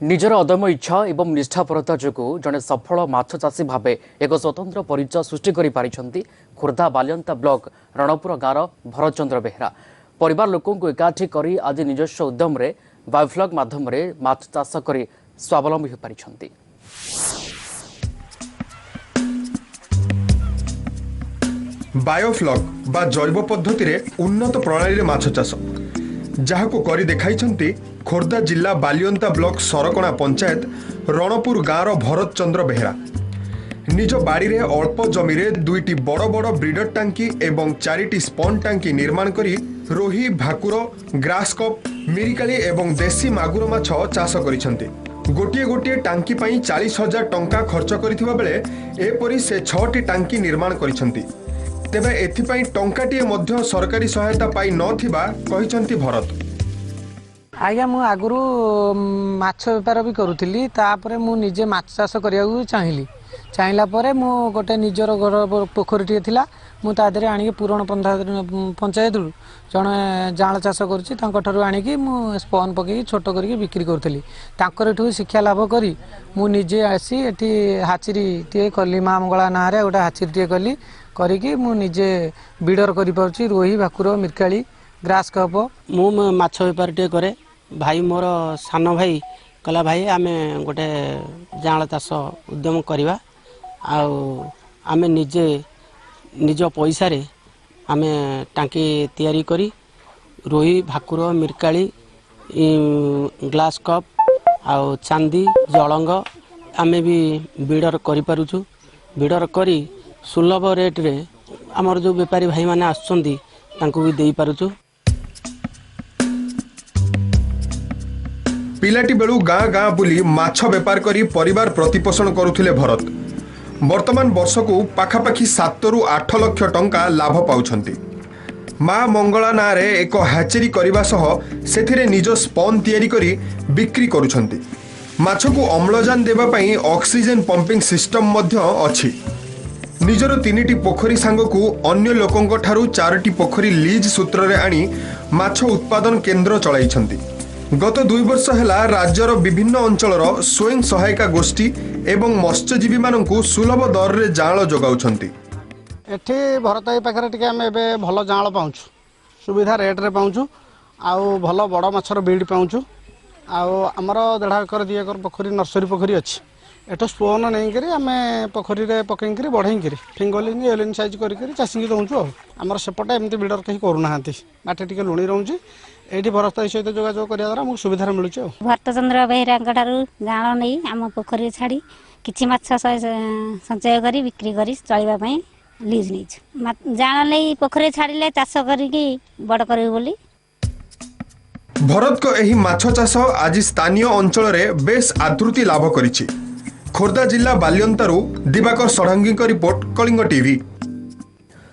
ନିଜର ଅଦମ୍ୟ ଇଚ୍ଛା ଏବଂ ନିଷ୍ଠାପରତା ଯୋଗୁଁ ଜଣେ ସଫଳ ମାଛ ଚାଷୀ ଭାବେ ଏକ ସ୍ୱତନ୍ତ୍ର ପରିଚୟ ସୃଷ୍ଟି କରିପାରିଛନ୍ତି ଖୋର୍ଦ୍ଧା ବାଲିଅନ୍ତା ବ୍ଲକ ରଣପୁର ଗାଁର ଭରତଚନ୍ଦ୍ର ବେହେରା। ପରିବାର ଲୋକଙ୍କୁ ଏକାଠି କରି ଆଜି ନିଜସ୍ୱ ଉଦ୍ୟମରେ ବାୟୋଫ୍ଲକ୍ ମାଧ୍ୟମରେ ମାଛ ଚାଷ କରି ସ୍ୱାବଲମ୍ବୀ ହୋଇପାରିଛନ୍ତି। ବାୟୋଫ୍ଲକ୍ ବା ଜୈବ ପଦ୍ଧତିରେ ଉନ୍ନତ ପ୍ରଣାଳୀରେ ମାଛ ଚାଷ, ଯାହାକୁ କରି ଦେଖାଇଛନ୍ତି ଖୋର୍ଦ୍ଧା ଜିଲ୍ଲା ବାଲିଅନ୍ତା ବ୍ଲକ ସରକଣା ପଞ୍ଚାୟତ ରଣପୁର ଗାଁର ଭରତ ଚନ୍ଦ୍ର ବେହେରା। ନିଜ ବାଡ଼ିରେ ଅଳ୍ପ ଜମିରେ ଦୁଇଟି ବଡ଼ ବଡ଼ ବ୍ରିଡର ଟାଙ୍କି ଏବଂ 4ଟି ସ୍ପନ୍ ଟାଙ୍କି ନିର୍ମାଣ କରି ରୋହି, ଭାକୁର, ଗ୍ରାସ୍ କପ୍, ମିରିକାଳି ଏବଂ ଦେଶୀ ମାଗୁର ମାଛ ଚାଷ କରିଛନ୍ତି। ଗୋଟିଏ ଗୋଟିଏ ଟାଙ୍କି ପାଇଁ 40,000 ଟଙ୍କା ଖର୍ଚ୍ଚ କରିଥିବା ବେଳେ ଏପରି ସେ 6ଟି ଟାଙ୍କି ନିର୍ମାଣ କରିଛନ୍ତି। ତେବେ ଏଥିପାଇଁ ଟଙ୍କାଟିଏ ମଧ୍ୟ ସରକାରୀ ସହାୟତା ପାଇ ନଥିବା କହିଛନ୍ତି ଭରତ। ଆଜ୍ଞା, ମୁଁ ଆଗରୁ ମାଛ ବେପାର ବି କରୁଥିଲି। ତାପରେ ମୁଁ ନିଜେ ମାଛ ଚାଷ କରିବାକୁ ଚାହିଁଲି। ଚାହିଁଲା ପରେ ମୁଁ ଗୋଟେ ନିଜର ଘର ପୋଖରୀଟିଏ ଥିଲା, ମୁଁ ତା ଦେହରେ ଆଣିକି ପୁରଣ ପଞ୍ଚାୟତରୁ ଜଣେ ଜାଆଁଳ ଚାଷ କରୁଛି, ତାଙ୍କଠାରୁ ଆଣିକି ମୁଁ ସ୍ପନ୍ ପକେଇକି ଛୋଟ କରିକି ବିକ୍ରି କରୁଥିଲି। ତାଙ୍କରିଠୁ ଶିକ୍ଷା ଲାଭ କରି ମୁଁ ନିଜେ ଆସି ଏଠି ହାଚିରିଟିଏ କଲି। ମା ମଙ୍ଗଳା ନାଁରେ ଗୋଟେ ହାଚିରିଟିଏ କଲି। କରିକି ମୁଁ ନିଜେ ବିଡ଼ର କରିପାରୁଛି ରୋହି, ଭାକୁର, ମିରକାଳି, ଗ୍ରାସ୍ କପ୍। ମୁଁ ମାଛ ବେପାରଟିଏ କରେ। ଭାଇ ମୋର ସାନ ଭାଇ କହିଲା, ଭାଇ ଆମେ ଗୋଟେ ଜାଆଁଳ ଚାଷ ଉଦ୍ୟମ କରିବା, ଆଉ ଆମେ ନିଜେ ନିଜ ପଇସାରେ ଆମେ ଟାଙ୍କି ତିଆରି କରି ରୋହି, ଭାକୁର, ମିରକାଳି, ଗ୍ଲାସ୍ କପ୍ ଆଉ ଚାନ୍ଦି, ଜଳଙ୍ଗ ଆମେ ବି ବିଡ଼ର କରିପାରୁଛୁ। ବିଡ଼ର କରି ସୁଲଭ ରେଟ୍ରେ ଆମର ଯେଉଁ ବେପାରୀ ଭାଇମାନେ ଆସୁଛନ୍ତି ତାଙ୍କୁ ବି ଦେଇପାରୁଛୁ। ପିଲାଟି ବେଳୁ ଗାଁ ଗାଁ ବୁଲି ମାଛ ବେପାର କରି ପରିବାର ପ୍ରତିପୋଷଣ କରୁଥିଲେ ଭରତ। ବର୍ତ୍ତମାନ ବର୍ଷକୁ ପାଖାପାଖି 7ରୁ 8 ଲକ୍ଷ ଟଙ୍କା ଲାଭ ପାଉଛନ୍ତି। ମା ମଙ୍ଗଳା ନାଁରେ ଏକ ହ୍ୟାଚେରୀ କରିବା ସହ ସେଥିରେ ନିଜ ସ୍ପନ୍ ତିଆରି କରି ବିକ୍ରି କରୁଛନ୍ତି। ମାଛକୁ ଅମ୍ଳଜାନ ଦେବା ପାଇଁ ଅକ୍ସିଜେନ୍ ପମ୍ପିଂ ସିଷ୍ଟମ ମଧ୍ୟ ଅଛି। ନିଜର 3ଟି ପୋଖରୀ ସାଙ୍ଗକୁ ଅନ୍ୟ ଲୋକଙ୍କ ଠାରୁ 4ଟି ପୋଖରୀ ଲିଜ୍ ସୂତ୍ରରେ ଆଣି ମାଛ ଉତ୍ପାଦନ କେନ୍ଦ୍ର ଚଳାଇଛନ୍ତି। ଗତ 2 ବର୍ଷ ହେଲା ରାଜ୍ୟର ବିଭିନ୍ନ ଅଞ୍ଚଳର ସ୍ୱୟଂ ସହାୟିକା ଗୋଷ୍ଠୀ ଏବଂ ମତ୍ସ୍ୟଜୀବୀମାନଙ୍କୁ ସୁଲଭ ଦରରେ ଜାଆଁଳ ଯୋଗାଉଛନ୍ତି। ଏଠି ଭରତ ଭାଇ ପାଖରେ ଟିକେ ଆମେ ଏବେ ଭଲ ଜାଆଁଳ ପାଉଛୁ, ସୁବିଧା ରେଟ୍ରେ ପାଉଛୁ, ଆଉ ଭଲ ବଡ଼ ମାଛର ବିଡ୍ ପାଉଛୁ। ଆଉ ଆମର 1.5 ଏକର 2 ଏକର ପୋଖରୀ, ନର୍ସରୀ ପୋଖରୀ ଅଛି। ଏଠୁ ସ୍ପୋନ୍ ନେଇକରି ଆମେ ପୋଖରୀରେ ପକେଇକିରି ବଢ଼େଇକିରି ଫିଙ୍ଗଲିନି ଏଲିନ୍ ସାଇଜ୍ କରିକିରି ଚାଷୀକି ଦେଉଛୁ। ଆଉ ଆମର ସେପଟେ ଏମିତି ବିଡ଼ର କେହି କରୁନାହାନ୍ତି, ମାଟି ଟିକେ ଲୁଣି ରହୁଛି। ଏଇଠି ଭରତ ଭାଇ ସହିତ ଯୋଗାଯୋଗ କରିବା ଦ୍ୱାରା ଆମକୁ ସୁବିଧାରେ ମିଳୁଛି। ଆଉ ଭରତଚନ୍ଦ୍ର ବେହେରାଙ୍କ ଠାରୁ ଜାଆଁଳ ନେଇ ଆମ ପୋଖରୀରେ ଛାଡ଼ି କିଛି ମାଛ ସଞ୍ଚୟ କରି ବିକ୍ରି କରି ଚଳିବା ପାଇଁ ଲିଜ୍ ନେଇଛୁ। ଜାଆଁଳ ନେଇ ପୋଖରୀରେ ଛାଡ଼ିଲେ ଚାଷ କରିକି ବଡ଼ କରିବୁ ବୋଲି। ଭରତଙ୍କ ଏହି ମାଛ ଚାଷ ଆଜି ସ୍ଥାନୀୟ ଅଞ୍ଚଳରେ ବେଶ୍ ଆଦୃତି ଲାଭ କରିଛି। ଖୋର୍ଦ୍ଧା ଜିଲ୍ଲା ବାଲିଅନ୍ତାରୁ ଦିବାକର ଷଡ଼ଙ୍ଗୀଙ୍କ ରିପୋର୍ଟ, କଳିଙ୍ଗ ଟିଭି।